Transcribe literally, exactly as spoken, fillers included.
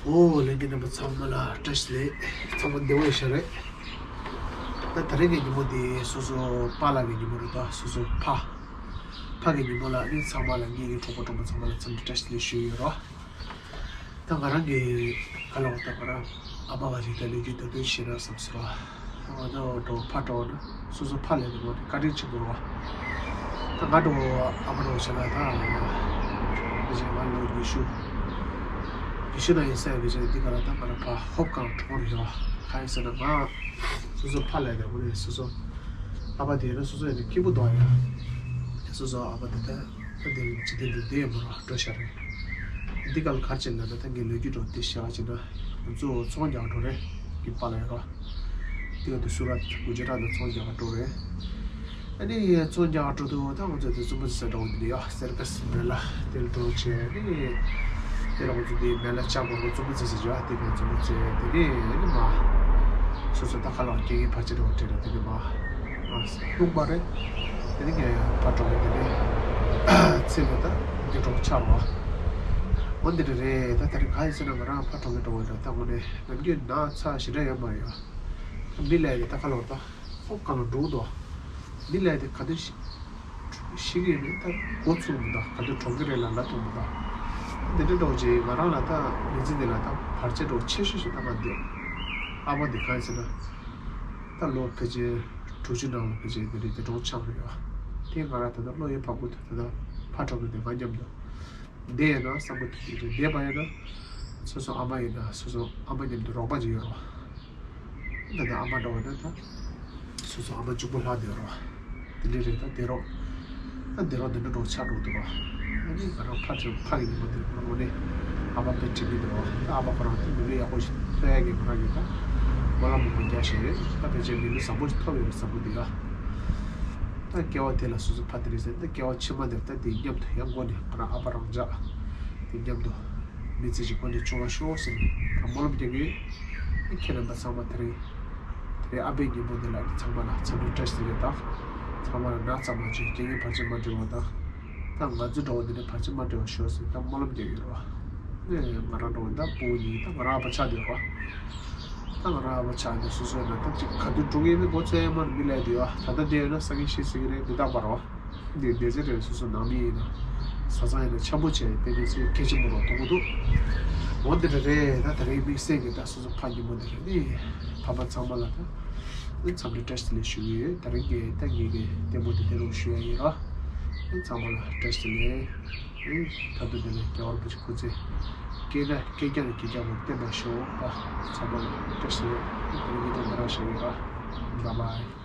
ཨོ་ལྷན་རྒྱས་རྣམ་པ་ཚང་མ་ལ་བཀྲ་ཤིས་བདེ་ལེགས། ཚང་མ་བདེ་པོ་ཡོད་ཤག་རེད། ད་ད་རེས་ཀྱི་ཉིན་མོ་འདི་སོ་སོ་པཱ་ལགས་ཀྱི་ཉིན་མོ་རེད། ད་སོ་སོ་ཕ་ཕ་གི་ཉིན་མོ་ལ་ནི་ཚང་མ་ལ་ངེད་ཀྱི་གྲོགས་པོ་གྲོགས་མོ་ཚང་མ་ལ་འཚམས་འདྲི་བཀྲ་ཤིས་བདེ་ལེགས་ཞུ་ཡི་ཡོད་རོགས། ད་ང་རང་གི་ག་ལ་བ་ད་ང་རང་ཨ་ཕ་བ་ཞིག་ད་ལོས་ཀྱི་ད་དུས་ཤེས་ན་བསམ་སོང་ར། ད་ང་ཚོ་འགྲོ་ཕ་འགྲོ་ན་སོ་སོ་ཕ་ལས་དེ་ངོ་དེ་བཀའ་དྲིན་ཆེན་པོ་རོགས། ད་ང་འགྲོ་ཨ་ཕ་འགྲོ་བྱས་ན་ད་ང་ང་ལོ་ཉི་ཤུ་ཉི་ཤུ་ན་ཡིན་ས་ཡིན་པའི་ཆ་ནས་འདི་ག་ལ་ད་ང་རང་ཕ་ཧོབ་གང་གྲོངས་རེད་བ། གང་ཡིན་ཟེར་ན་ང་སོ་སོ་ཕ་ལས་དེ་ངོ་དེ་སོ་སོ་ཨ་ཕ་དེ་ཡིན་ན་སོ་སོ་ཡིན་ན་སྐྱིད་པོ་འདུག་ཨ། ཡ་སོ་སོ་ཨ་ཕ་དེ་ད། ད་དེ་རིང་ཇི་ལྟར་འདུག་བསྡད་ཡོད་མ་རེད། འགྲོ་ཤག་རེད། འདི་ག་ལ་ག་རེ་བྱས་ན་ད་ལྟ་ངའི་ལོ་རྒྱུས་འགྲོ་དེ་བཤད་པ་བྱས་ན་ང་ཚོ་ཚོང་རྒྱག་འགྲོ་རེད། གི་པཱ་ལགས་ཡོད་རོགས། འདི་ག་དུ་སུ་ར་གུ་ཇི་ར་ནས་ཚོང་རྒྱག་འགྲོ་རེད། ཨ་ནི་ཚོང་རྒྱག་འགྲོ་དུས་ད་ང་ཚོ་དེ་བཙུན་མོ་ཚེ་ས་འགྲོ་འདི་ཡོད་སེར་ཀ་སི་མེ་ལ་དེར་འགྲོ་བྱས་ནི་དེ་ལ་ང་ཚོ་དེ་མེ་ལ་ལྕགས་པོ་ང་བཙུན་མོ་ཚེ་ས་བྱས་པ་དེ་ང་བཙུན་མོ་ཚེ་དེ་ནི་ཨ་ནི་མ་སོ་སོ་ད་ག་ལ་སྐྱེ་ཡི་བར་ཆད་འགྲོ་བྲལ་རེད་དེ་ནི་མ། ལྷུག་པ་རེད། དེ་ནི་ངས་ཕར་འགྲོ་གི་དེ་ནི་ཚེ་ལས་ད་འདི་འགྲོ་ཆགས་རོགས། འོ་འདི་རེད་རེད། ད་ད་རེས་ག་ཡིན་ཟེར་ན་ང་རང་ཕར་འགྲོ་གི་འགྲོ་གི་རེད། ད་དངོས་གནས་ནམ་རྒྱུན་ན་ཚ་ཞེ་དྲག་ཡོད་མ་རེད་ཡ། ད་མི་ལས་དེ་ད་ག་ལོར་ད་ཧོབ་གང་ལ་འགྲོ་གི་འདུག་མི་ལས་དེ་ག་དུས་ཤི་ཤི་གི་ཡོད་མེད་ད་འགོ་ཚུགས་མི་འདུག་ག་དུས་གྲོངས་གི་རེད་ལ་ལ་ཐུག་མི་འདུག་འདི་འདྲ་འགྲོ་རྗེས་ང་རང་ལ་ད་མི་ཚེ་འདི་ལ་ད་བར་ཆད་འགྲོ་ཆེ་ཤོས་ཤིག་ད་ང་འདི་ཨ་མ་འདི་ག་ཡིན་ཟེར་ན། ད་ལོ་ཕལ་ཆེར་དྲུག་ཅུ་ནང་ལ་ཕལ་ཆེར་དེ་རིང་དེ་གྲོངས་ཆགས་རེད་བ། དེ་ང་རང་ད་ལྟ་བློ་ཡི་བག་ཕུག་ཏུ་ད་ལྟ་ཕར་འགྲོ་གི་འདུག་ང་མཉམ་དུ་བསྡད་ཡོད་ན་བསམ་གི་འདུག་དེ་རིང་བསྡད་པ་ཡིན་ན་སོ་སོ་ཨ་མ་ཡིན་ན་སོ་སོ་ཨ་མ་མཉམ་དུ་རོགས་པ་ཅིག་ཡོད་རོགས། ད་ལྟ་ཨ་མ་འགྲོ་བ་ན་ད་སོ་སོ་ཨ་མ་གཅིག་པུ་ལྷག་བསྡད་རོགས། དེ་འདྲ་རེད། ད་བསྡད་རོགས། ད་བསྡད་རོགས་དེ་འདྲ་འགྲོ་ཆགས་འགྲོ་འདུག་བ། ཨ་ནི་ང་རང་ཕ་ཆེ་ཕ་གི་ཉིན་མོ་དེ་ང་རང་ངོ་ནས་ཨ་ཕ་དཔེ་དྲན་གྱི་འདུག་བ། ད་ཨ་ཕ་ཁོ་རང་དེ་མི་ལུས་ཡག་པོ་ཞིག་ཐོབ་ཡག་གི་ང་རང་གི་ད་སྨོན་ལམ་མང་པོ་རྒྱག་བཞིན་ཡོད། ད་ཕལ་ཆེར་མི་ལུས་བཟང་པོ་ཞིག་ཐོབ་ཡོད་བསམ་གི་འདུག་ཡ། ད་སྐྱེ་བ་དེ་ལ་སོ་སོ་ཕ་དེ་རེད་ཟེར། ད་སྐྱེ་བ་ཕྱི་མ་དེར་ད་དེ་མཉམ་དུ་ཡང་སྒོ་ནས་ང་རང་ཨ་ཕ་རང་ཅག་དེ་མཉམ་དུ་མི་ཚེ་ཞིག་སྒོ་ནས་བྱུང་བ་ཤོག་ཟེར་ནས་ད་སྨོན་ལམ་རྒྱག་གི་ཡོད། ཁྱེད་རྣམ་པ་ཚང་མ་དེ་རིང་དེ་རིང་ཨ་ཕའི་ཉིན་མོ་འདི་ལ་ཚང་མ་ལ་འཚམས་འདྲི་བཀྲ་ཤིས་བདེ་ལེགས་དང་། ཚང་མ་ལ་ན་ཚ་མ་བྱེད། རྐྱེན་ངན་བར་ཆད་མ་འགྲོ་བ་དང་། ད་ང་ཚོ་འགྲོ་བ་འདི་ནས་བར་ཆད་མ་འགྲོ་བ་ཤོག་ཟེར། ད་སྨོན་ལམ་རྒྱག་ཡོད་རོགས། ཨེ་ང་རང་འགྲོ་བ་ད་ཕྲུ་གུ་གཉིས་ད་ང་རང་ཨ་ཕ་ཆགས་བསྡད་རོགས། ད་ང་རང་ཨ་ཕ་ཆགས་ནས་སོ་སོ་ཡིན་ན་ད་ཅིག་ག་དུས་འགྲོ་གི་ཡིན་མིན་མགོ་ཚོད་ཡ་མ་མི་ལས་འདུག་ཡ། ད་ལྟ་བསྡད་ཡོད་ན་སང་ཉིན་ཤི་སྲིད་ཀྱི་རེད་མི་རྟག་པ་རོགས། འདི་སྡེ་ཚན་རེད། སོ་སོ་ནང་མི་ཡིན་ན་བཟའ་ཚང་ཡིན་ན་འཆམ་པོ་བྱས་དེ་འདྲ་ཚེ་གལ་ཆེན་པོ་རོགས་མཐོང་གི་འདུག་འོ་འདི་འདྲ་རེད། ད་ད་རེས་དམིགས་བསལ་གྱི་ད་སོ་སོ་ཕ་ཉིན་མོ་འདི་རེད། ནི་ཕ་མ་ཚང་མ་ལ་ད་ནི་འཚམས་འདྲི་བཀྲ་ཤིས་བདེ་ལེགས་ཞུ་གི་ཡོད། ད་རེས་ཀྱི་ད་ངེད་ཀྱི་ལྟད་མོ་འདི་དེ་རུ་ཞུ་ཡ་ཡིན་ར། ནི་ཚང་མ་ལ་བཀྲ་ཤིས་བདེ་ལེགས། ནི་ད་དུང་འདི་ལ་རྒྱལ་བ་རིན་པོ་ཆེ་སྐུ་ཚེ་བསྐལ་ན་བསྐལ་བརྒྱ་ནས་བསྐལ་བརྒྱ་བར་བརྟན་པར་ཤོག་ད་ཚང་མ་ལ་བཀྲ་ཤིས་བདེ་ལེགས། ནི་ད་རེས་ཀྱི་ད་ང་རང་ཞུ་ཡིན་ར། བཱའི་བཱའི།